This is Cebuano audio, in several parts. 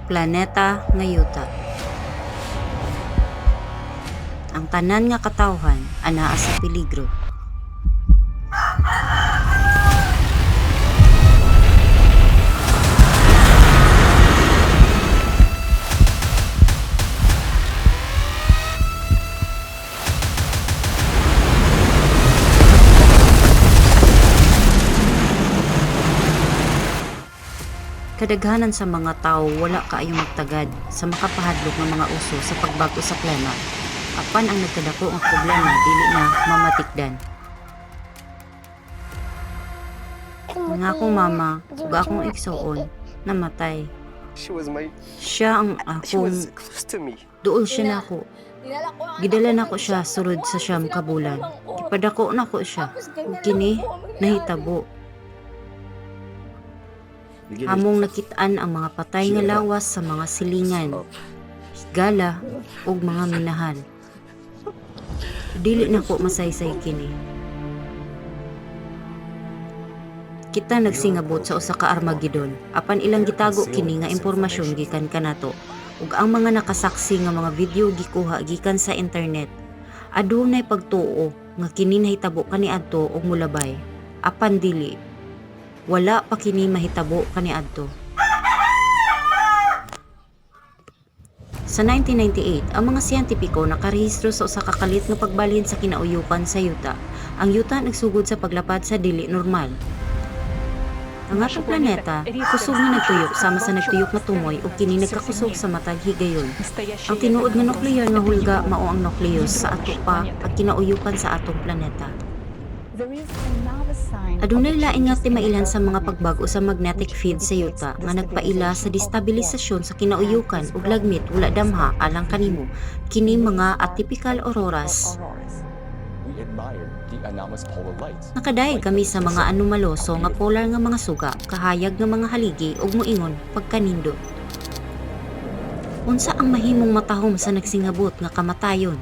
Planeta nga yuta. Ang tanan nga katawhan anaa sa peligro. Kadaghanan sa mga tawo wala kaayo magtagad sa makapahadlok nga mga uso sa pagbag-o sa klima. Apan ang nagkadako nga problema dili na mamatikdan. Ang akong mama ug akong igsuon namatay. She was my Siya ang she akong was close to me. Duol siya nako. Gidala nako siya sulod sa 9 ka bulan. Gipadako nako siya. Ug kini nahitabo. Among nakitaan ang mga patay nga lawas sa mga silingan, higala ug mga minahal. Dili nako masaysay kini. Kita nagsingabot sa usa ka Armageddon apan ilang gitago kini nga impormasyon gikan kanato ug ang mga nakasaksi nga mga video gikuha gikan sa internet. Adunay pagtuo nga kini nahitabo kaniadto ug molabay apan dili. Wala pa kini mahitabo kaniadto. Sa 1998, ang mga siyentipiko nakarehistro sa usa ka kalit nga pagbalhin sa kinauyukan sa yuta. Ang yuta nagsugod sa paglapad sa dili normal. Ang atong planeta, kusog nga nagtuyok sama sa nagtuyok nga tumoy ug kini nagkakusog sa matag higayon. Ang tinuod nga nuklear nga hulga mao ang nucleus sa ato pa ag kinauyukan sa atong planeta. Adunay lain nga timailan sa mga pagbag-o sa magnetic field sa yuta nga nagpaila sa destabilisasyon sa kinauyukan ug lagmit wala damha alang kanimo kini mga atypical auroras. We admired the anomalous polar lights. Nakadayeg kami sa mga anomaloso nga polar nga mga suga, kahayag nga mga haligi ug moingon pagkanindot. Unsa ang mahimong matahom sa nagsingabot nga kamatayon?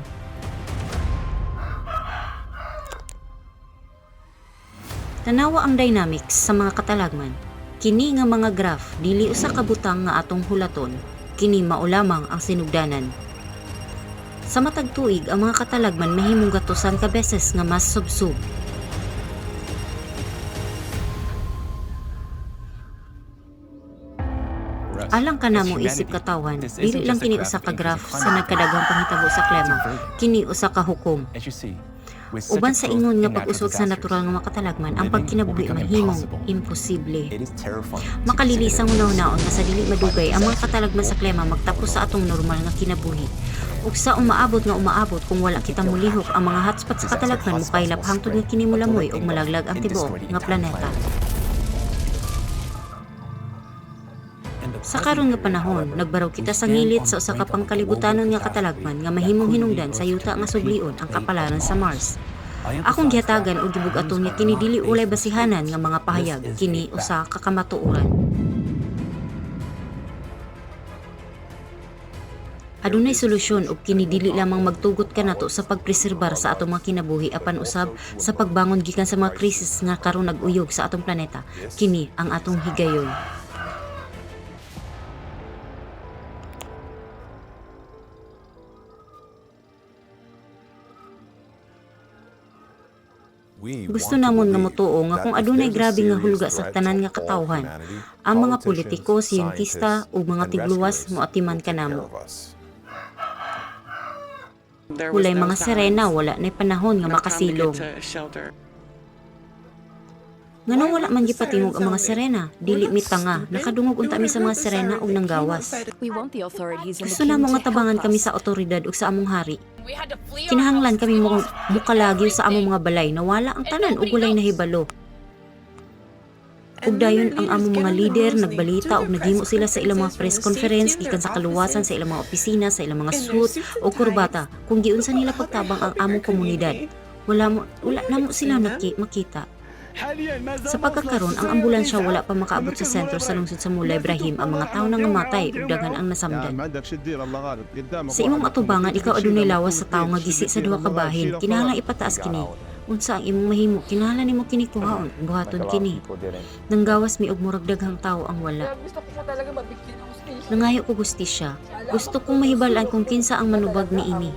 Tanawa ang dynamics sa mga katalagman. Kini nga mga graph dili usa ka butang nga atong hulaton. Kini mao lamang ang sinugdanan. Sa matag tuig, ang mga katalagman mahimong gatusan ka beses nga mas subsub. Alang kanamo isip katawhan, dili lang kini usa ka graph sa nagkadaghang panghitabo sa klima, kini usa ka hukom. As you see, with such Uban a sa growth ingon nga in natural pag-usog sa disasters, natural nga makatalagman, ang living will pagkinabuhi become mahimong impossible. imposible. It is terrifying to Makalilisang consider hunahunaon nga sa dili madugay ang mga katalagman sa klima magtapos sa atong normal nga kinabuhi. Ug sa umaabot nga umaabot kung wala kita molihok, ang mga hotspot sa Disaster katalagman hotspots mokaylap will hangtod spread nga kini until molamoy they ug engulf malaglag ang and tibuok destroy the nga entire planeta. planet. Sa karon nga panahon, nagbaraw kita sa ngilit sa usa ka pangkalibutanon nga katalagman nga mahimong hinungdan sa yuta nga sublion ang kapalaran sa Mars. Akong gihatagan og gibug-aton nga kini dili ulay basihanan nga mga pahayag, kini usa ka kamatuoran. Adunay solusyon ug kini dili lamang magtugot kanato sa pagpreserbar sa atong mga kinabuhi apan usab sa pagbangon gikan sa mga krisis nga karon nag-uyog sa atong planeta. Kini ang atong higayon. Gusto namon nga motuo nga kung adunay grabe nga hulga sa tanan nga katawhan, ang mga politiko, siyentista ug mga tigluwas moatiman kanamo. There was Walay no mga sirena, sirens, wala na'y panahon nga no time to get makasilong. to a shelter. Nganong wala man gipatingog ang mga sirena, dili mi tanga, nakadungog unta mi sa mga sirena ug nanggawas. We want the authorities and Gusto the king namo to nga tabangan help kami us. sa otoridad ug sa among hari. Kinahanglan kami mo mukalagyo sa among mga balay na wala ang tanan ug walay nahibalo. Ug dayon ang among mga lider nagbalita ug naghimo sila sa ilang mga press conference gikan sa kaluwasan sa ilang mga opisina, sa ilang mga suit o kurbata kung giunsa nila pagtabang ang among komunidad. Wala namo sila makita. Sa pagkakaron, ang ambulansya wala pa makaabot sa sentro sa lungsod sa Mulay Ibrahim. Ang mga tawo nang namatay ug daghan ang nasamdan. Sa imong atubangan, ikaw adunay lawas sa tawo nga gisi sa duha ka bahin. Kinahanglan ipataas kini. Unsa ang imong mahimo? Kinahanglan nimo kini kuhaon, buhaton Like a lot of kini. people didn't. Nanggawas mi og murag daghang tawo ang wala. Gusto ko po talaga mabigyan ng Nangayo ko hustisya. Gusto kong mahibal-an kung kinsa ang manubag niini.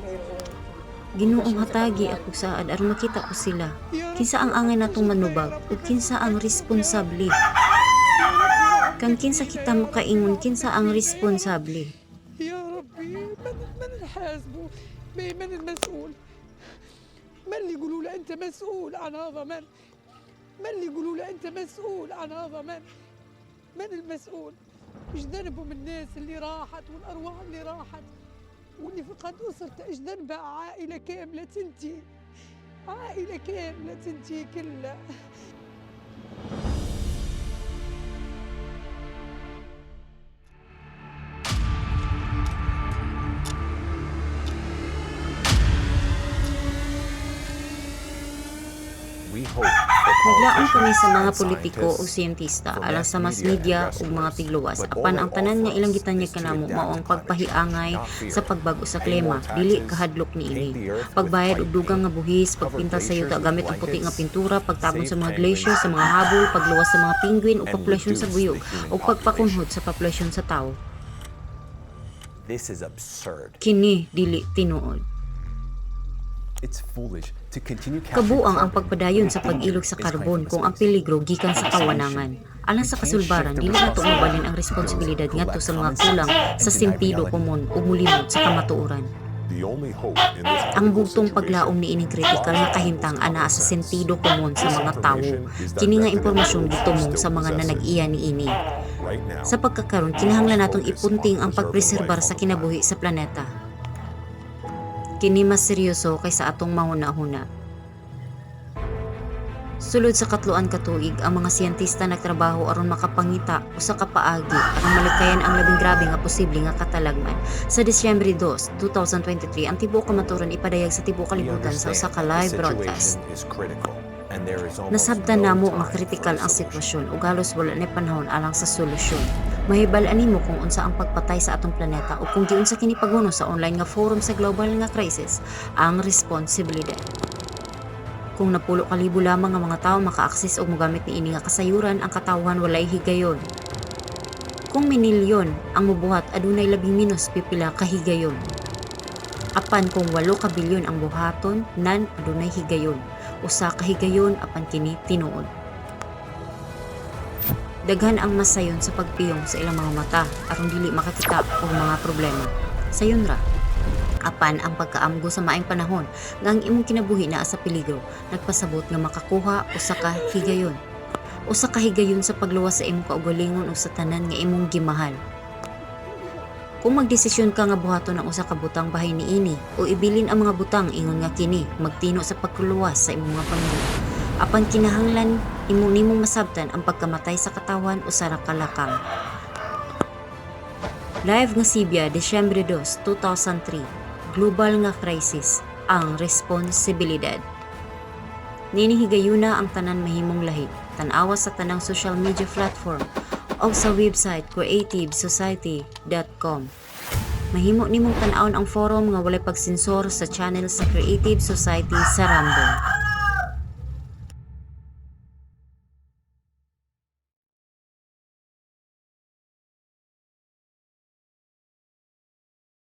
Ginoong, hatagi ako saad aron makita ko sila. Kinsa ang angay natong manubag ug kinsa ang responsable? Kan kinsa kita makaingon kinsa ang responsable? يا ربي، من نحاسبه؟ من المسؤول؟ من اللي يقولوا له انت مسؤول عن هذا؟ من اللي يقولوا له انت مسؤول عن هذا؟ من المسؤول؟ ايش ذنبهم الناس اللي راحت والارواح اللي راحت واللي فقد اسرته؟ ايش ذنبها عائله كامله تنتهي، عائله كامله تنتهي كلها؟ We hope for Naglaom kami sa mga politicians and politiko ug scientists, siyentista for alang mass sa mass media and media ug mga rescuers, tigluwas, but all apan they ang tanan nga offer ilang us gitanyag is to kanamo adapt mao to ang climate change, pagpahiangay not fear. Sa pagbago sa Pay klima, more dili taxes, kahadlok paint niini. the earth with Pagbayad og white dugang paint, nga buhis, cover pagpinta sa glaciers yuta with gamit ang puti nga blankets, pintura, pagtabon save sa mga penguins glacier sa and mga habol, pagluwas sa mga penguin ug and populasyon sa reduce buyog the human ug population. pagpakunhod sa populasyon sa tawo. This is absurd. Kini dili tinuod. It's foolish to continue capturing Kabuang ang carbon pagpadayon when sa the danger pag-ilog sa is coming karbon from the kung ang space. peligro gikan For sa the solution, kawanangan. Alang we sa can't shift kasulbaran, the dili nato mabalin ang responsibility to those responsibilidad who ngadto lack sa mga common sense kulang and sa deny sentido reality. komon ug molimot sa kamatuoran. The only hope in this Ang critical bugtong situation paglaom niining kritikal lies nga in kahimtang people's anaa common sa sense. sentido komon sa This mga tawo. information is Kini nga directed at impormasyon those who gitumong still sa mga possess it. nanag-iya niini. Right now, Sa pagkakaron, we must kinahanglan natong focus on ipunting ang preserving life pagpreserbar on sa the kinabuhi planet. sa planeta. Kini mas seryoso kaysa atong mahuna-huna. Sulod sa 3 ka tuig, ang mga siyentista nagtrabaho aron makapangita usa ka paagi aron malikayan ang labing grabe nga posible nga katalagman. Sa Disyembre 2, 2023, ang tibuok kamatuoran ipadayag sa tibuok We kalibutan sa usa understand ka that the live broadcast. situation is critical and there is almost Nasabtan no namo nga time for kritikal a ang solution. sitwasyon ug halos wala na panahon alang sa solusyon. Mahibal-an nimo kung unsa ang pagpatay sa atong planeta ug kung giunsa kini paghunos sa online nga forum sa global nga crisis, ang responsibilidad. Kung napulo ka libo lamang ang mga tawo maka-access og mogamit niini nga kasayuran, ang katawhan walay higayon. Kung minilyon ang mobuhat, adunay labing menos pipila ka higayon. Apan kung 8 ka bilyon ang buhaton, nan adunay higayon. Usa ka higayon, apan kini tinuod. Daghan ang masayon sa pagpiyong sa ilang mga mata aron dili makakita og mga problema. Sayon ra. Apan ang pagkaamgo sa maayong panahon nga ang imong kinabuhi naa sa peligro, nagpasabot nga makakuha usa ka higayon. Usa ka higayon sa pagluwas sa imong kaugalingon ug sa tanan nga imong gimahal. Kung magdesisyon ka nga buhaton ang usa ka butang bahin niini o ibilin ang mga butang ingon nga kini magtino sa pagkuluwas sa imong mga pamilya. Apan kinahanglan imo nimong masabtan ang pagkamatay sa katawan usa ra ka lakang. Live nga Sibya, Disyembre 2, 2003. Global nga crisis, ang responsibilidad. Niini higayuna ang tanan mahimong lahi. Tan-awa sa tanang social media platform o sa website creativesociety.com. Mahimo nimong tan-awon ang forum nga walay pagsensor sa channel sa Creative Society sa Rumble.